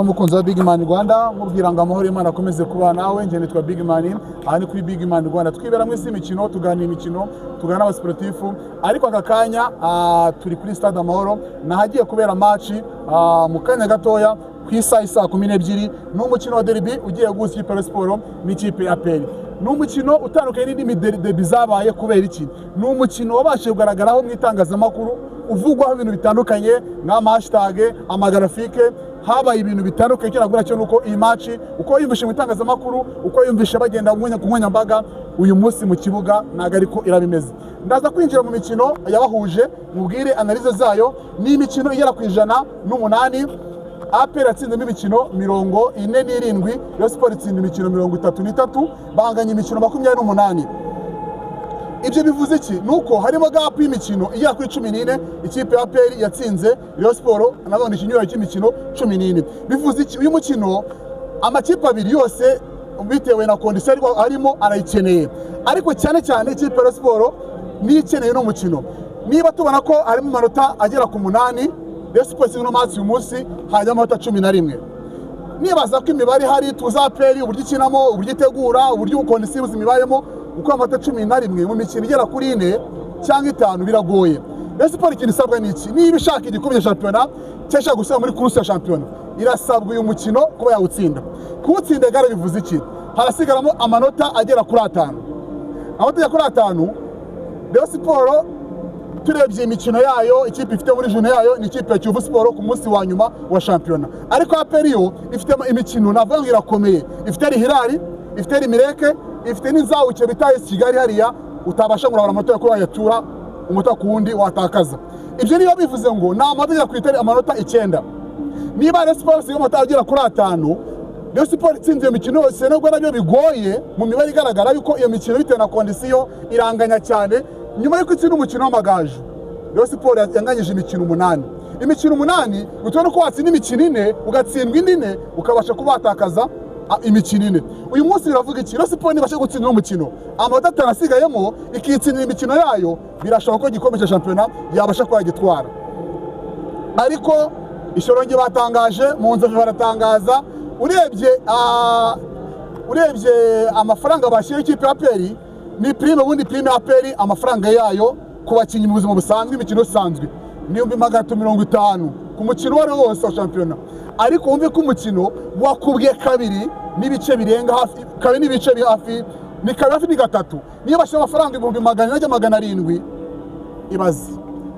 Umukunzi wa Big Man Rwanda, nkubwira ngo amahoro y'Imana akomeze kuba nawe. Njye nitwa Big Man, aha ni kuri Big Man Rwanda. Twibera mu isi y'imikino, tuganira imikino, tuganira n'abasiporutifu. Ariko aka kanya turi kuri Stade Amahoro, nahagiye kubera match mu kanya gatoya ku isaha isaa 12. Ni umukino wa derby ugiye guhuza ikipe ya Siporo n'ikipe ya APR. Ni umukino utandukanye n'indi derby zabaye. Kubera iki? Ni umukino wabashije kugaragaraho mu itangazamakuru, uvugwaho ibintu bitandukanye nk'ama hashtag, ama graphique, habaye ibintu bitandukanye. Icyo navuga cyo nuko iyi match, uko yumvishe mu itangazamakuru, uko yumvishe bagenda ku nkoranyambaga, uyu munsi mu kibuga ntabwo ariko iraba imeze. Ndaza kwinjira mu mikino yabahuje, mubwire analyse zayo. Ni imikino igera ku 108. APR yatsinzemo imikino 47, Rayon Sports itsinda imikino 33, banganya imikino 28. Ibyo bivuze iki? Ni uko harimo gap y'imikino igera kuri 14. Ikipe ya APR yatsinze Rayon Sports nanone ikinyuranyo cy'imikino 14. Bivuze iki? Uyu mukino amakipe abiri yose, bitewe na condition arimo, arayikeneye, ariko cyane cyane ikipe ya Rayon Sports niyo ikeneye uno mukino. Niba tubona ko harimo amanota agera ku 8, Rayon Sports itsinze uno match uyu munsi, hajyamo amanota 11. Nibaza ko imibare ihari, tuzi APR uburyo ikinamo, uburyo itegura, uburyo condition y'ubuzima ibayemo, uko amanota 11 mu mikino igera kuri ine cyangwa itanu biragoye. Rayon Sports ikintu isabwa ni iki? Niba ishaka igikombe cya shampiyona cyangwa ishaka gusubira muri course ya shampiyona, irasabwa uyu mukino kuba yawutsinda. Kuwutsinda gare bivuze iki? Harasigaramo amanota agera kuri atanu. Amanota agera kuri atanu. Rayon Sports, turebye imikino yayo, ikipe ifite muri journée yayo ni ikipe ya Kiyovu Sport ku munsi wa nyuma wa shampiyona. Ariko APR yo ifite imikino navuga ngo irakomeye: ifite Al Hilal, ifite Al Merreikh, ifite n'inzawuke bita AS Kigali. Hariya utabasha ngo urabona amanota yo kuba wayatura umunota ku wundi, watakaza. Ibyo niba bivuze ngo ni amanota agera ku itari amanota 9. Niba Rayon Sports isigaye amanota agera kuri atanu, Rayon Sports itsinze iyo mikino yose, nubwo nabyo bigoye mu mibare igaragara yuko iyo mikino bitewe na condition iranganya cyane. Nyuma y'uko itsinda umukino w'Amagaju, Rayon Sports yanganyije imikino 8. Imikino 8 bitewe nuko watsinda imikino ine, ugatsindwa indi ine, ukabasha kuba watakaza imikino ine. Uyu munsi biravuga iki? Rayon Sports nibasha gutsinda uno mukino, amanota 5 asigayemo, ikitsindira imikino yayo, birashoboka ko igikombe cya shampiyona yabasha kuba yagitwara. Ariko Ishyorongi batangaje, mu Nzovu baratangaza. Urebye amafaranga bashyiraho ikipe ya APR ni prime. Ubundi prime ya APR, amafaranga yayo ku bakinnyi mu buzima busanzwe, imikino isanzwe, ni 350,000 ku mukino uwo ari wo wose wa shampiyona. Ariko wumve ko umukino wakubwe kabiri n'ibice birenga hafi kabiri n'ibice hafi, ni kabiri hafi ni gatatu. Niyo bashyira amafaranga 400,000 cyangwa 700, ibaze.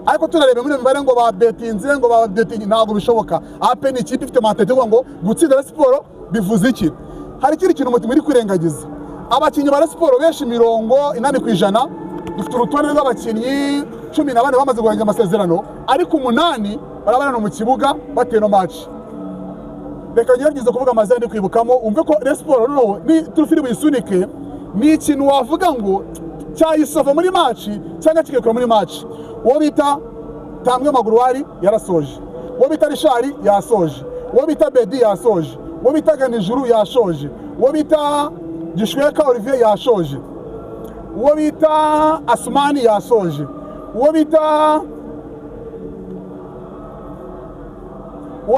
Ariko tunareba muri iyo mibare ngo babetinze, ngo babetinze, ntabwo bishoboka. APR ni ikipe ifite mentalité ivuga ngo gutsinda Rayon Sports bivuze iki. Hari ikindi kintu muti muri kwirengagiza: abakinnyi ba Rayon Sports benshi, 80%, dufite urutonde rw'abakinnyi 14 bamaze kurangiza amasezerano, ariko umunani barabana mu kibuga batewe no match. Reka ngerageze kuvuga amazina ndi kwibukamo, umve ko Rayon Sports noneho ni turufiri buyisunike. Ni ikintu wavuga ngo cyayisova muri match cyangwa kigakora muri match. Uwo bita Tambwe Maguruwari yarasoje, uwo bita Richard yasoje, uwo bita Bedi yasoje, uwo bita Ganijuru yashoje, uwo bita Gishweka Olivier yashoje, uwo bita Asumani yasoje, uwo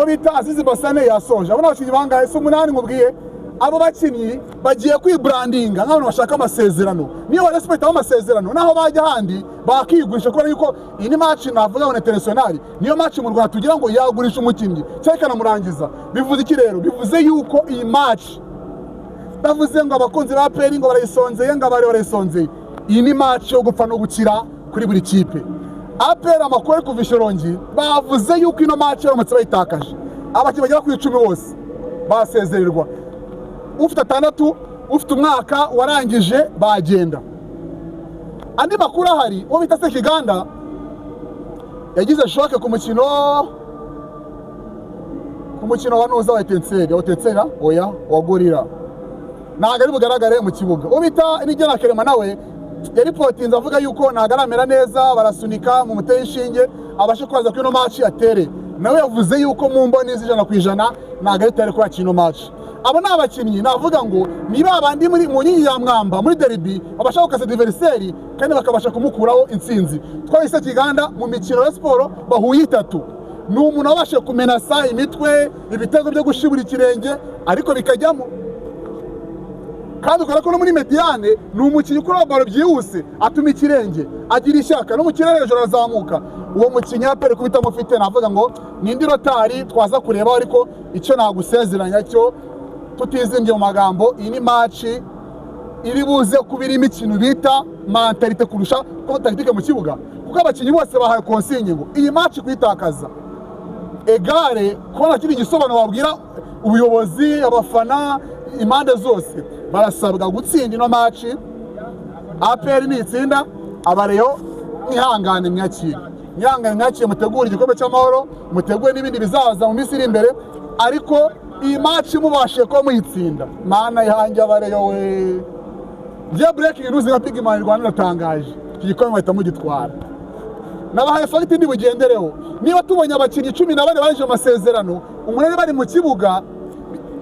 bita Azizi Basane yasoje. Abo ni abakinnyi bangahe? Si umunani nkubwiye? Abo bakinnyi bagiye kwibrandinga nk'abantu bashaka amasezerano. Niyo Rayon Sports itaba amasezerano, naho bajya ahandi bakigurisha, kubera yuko iyi ni match navuga ngo international. Niyo match mu Rwanda tugira ngo yagurisha umukinnyi cyangwa ikanamurangiza. Bivuze iki rero? Bivuze yuko iyi match, bavuze ngo abakunzi ba APR ngo barayisonzeye, ngo abari barayisonzeye, iyi ni match yo gupfa no gukira kuri buri kipe. APR, amakuru ari kuva Ishyorongi, bavuze yuko ino match baramutse bayitakaje, abakinnyi bagera ku 10 bose basezererwa. Ufite atandatu, ufite umwaka warangije, bagenda. Andi makuru ahari, uwo bita Sekiganda yagize choc ku mukino wa nuza wa Etincelles, wa Etincelles, oya, wa Gorilla, ntabwo ari bugaragare mu kibuga. Uwo bita Nigena Kerema nawe yaripotinze avuga yuko ntabwo aramera neza, barasunika mu muteye inshinge abashe kubaza kuri ino match atere. Nawe yavuze yuko mu mboni z'100% ntabwo ari tayari kwakira ino match. Abo ni abakinnyi navuga ngo ni ba bandi muri mu nkingi ya mwamba muri derby, babasha gukasa adversaire kandi bakabasha kumukuraho intsinzi. Twahise Kiganda mu mikino ya siporo bahuye itatu. Ni umuntu wabashije kumenasa imitwe, ibitego byo gushibura ikirenge ariko bikajyamo. Kandi ukora ko no muri médiane ni umukinnyi ukora ballon byihuse, atuma ikirenge, agira ishyaka, no mu kirere hejuru arazamuka. Uwo mukinnyi APR kuba itamufite, navuga ngo ni indi retard twaza kureba. Ariko icyo nagusezeranya cyo, tutizimbye mu magambo, iyi ni match iri buze kuba irimo ikintu bita mentalité kurusha ko tactique mu kibuga, kuko abakinnyi bose bahawe consigne ngo iyi match kuyitakaza égale kubona kindi gisobanuro wabwira ubuyobozi, abafana, impande zose barasabwa gutsinda ino match. APR nitsinda, aba Rayon mwihangane mwakire, mwihangane mwakire, mutegure igikombe cy'Amahoro, mutegure n'ibindi bizaza mu minsi iri imbere. Ariko iyi match mubashije kuba muyitsinda, mana ihange aba Rayon we! Njye breaking news nka Big Man Rwanda iratangaje, iki gikombe bahita mugitwara. Nabahaye fact ndi bugendereho. Niba tubonye abakinnyi 14 barangije amasezerano, umunani bari mu kibuga,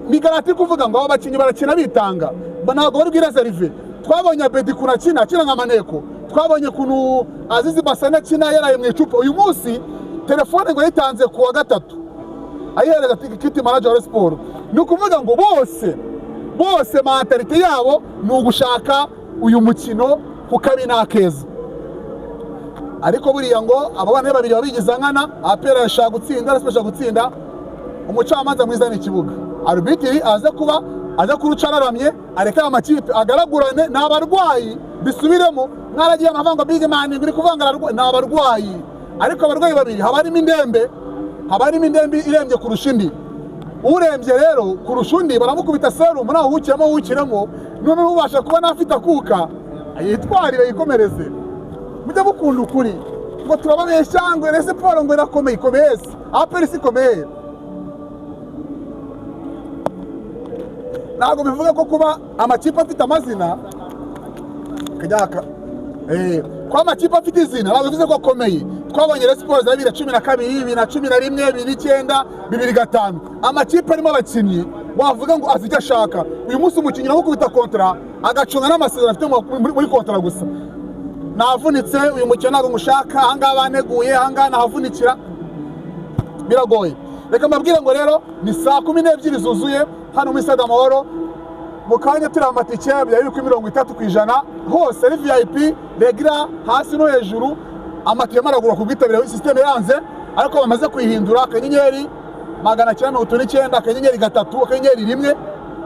ni garantie kuvuga ngo abo bakinnyi barakina bitanga, ntabwo bari bwiréserve. Twabonye Abedi ukuntu akina, akina nka maneko. Twabonye ukuntu Azizi Basane akina yaraye mu icupa. Uyu munsi telefone ngo yayitanze ku wa gatatu, ayihereza kit manager wa siporo. Ni ukuvuga ngo bose bose mentalité yabo ni ugushaka uyu mukino ku kabi n'akeza. Ariko buriya ngo abo bana babiri babigize nkana, APR yashaka gutsinda, Rayon ashaka gutsinda. Umucamanza mwiza ni ikibuga. Arbitre aze kuba aze kuruca araramye, areke aya makipe agaragurane. Ni abarwayi, bisubiremo. Mwaragiye amavuga ngo Big Man uri kuvanga, ni abarwayi. Ariko abarwayi babiri haba harimo indembe, haba harimo indembe irembye kurusha indi. Urembye rero kurusha undi baramukubita serumu, nawe wukiramo wukiramo, noneho ubasha kuba n'afite akuka yitwarire, yikomereze. Mujya mukunda ukuri ngo turababeshya, ngo Rayon Sport ngo irakomeye. Ikomeye se? APR si ikomeye? Ntabwo bivuga ko kuba amakipe afite amazina kajyaka, kuba amakipe afite izina ntabwo bivuze ko akomeye. Twabonye Rayon Sport za 2012, 2011, 2009, 2005, amakipe arimo abakinnyi wavuga ngo azi icyo ashaka. Uyu munsi umukinnyi uramukubita contrat, agacunga n'amasezerano afite muri contrat gusa. Navunitse, uyu mukino ntabwo ngushaka, ahangaha baneguye, ahangaha nahavunikira, biragoye. Reka mbabwire ngo rero ni saa 12 zuzuye hano muri Stade Amahoro. Mu kanya turi amatike byari kuri 30% hose, ari VIP, regular, hasi no hejuru. Amatike aragura ku bwitabire. Système yanze, ariko bamaze kuyihindura: *959*3*1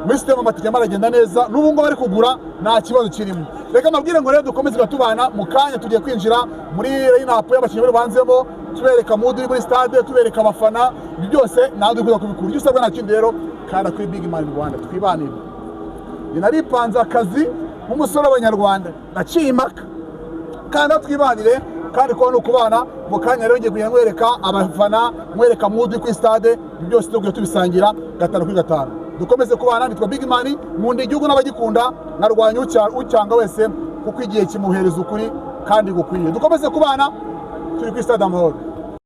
muri système. Amatike aragenda neza n'ubu ngubu bari kugura, nta kibazo kirimo. Reka mbabwire ngo rero dukomeze tubana. Mu kanya tugiye kwinjira muri line-up y'abakinnyi bari banzemo, tubereka mood iri muri stade, tubereka abafana. Ibyo byose nawe dukwiye kubikura. Icyo usabwa nta kindi rero, kanda kuri Big Man Rwanda, twibanire. Njye naripanze akazi nk'umusore w'Abanyarwanda, naciye impaka. Kandi aho twibanire, kandi kuba ni ukubana. Mu kanya rero ngiye kugenda nkwereka abafana, nkwereka mood kuri stade. Ibyo byose tugiye tubisangira gatanu kuri gatanu. Dukomeze kubana. Nitwa Big Man, nkunda igihugu n'abagikunda, nkarwanya ucyanga wese, kuko igihe kimuhereza ukuri kandi gukwiye. Dukomeze kubana, turi kuri Stade Amahoro.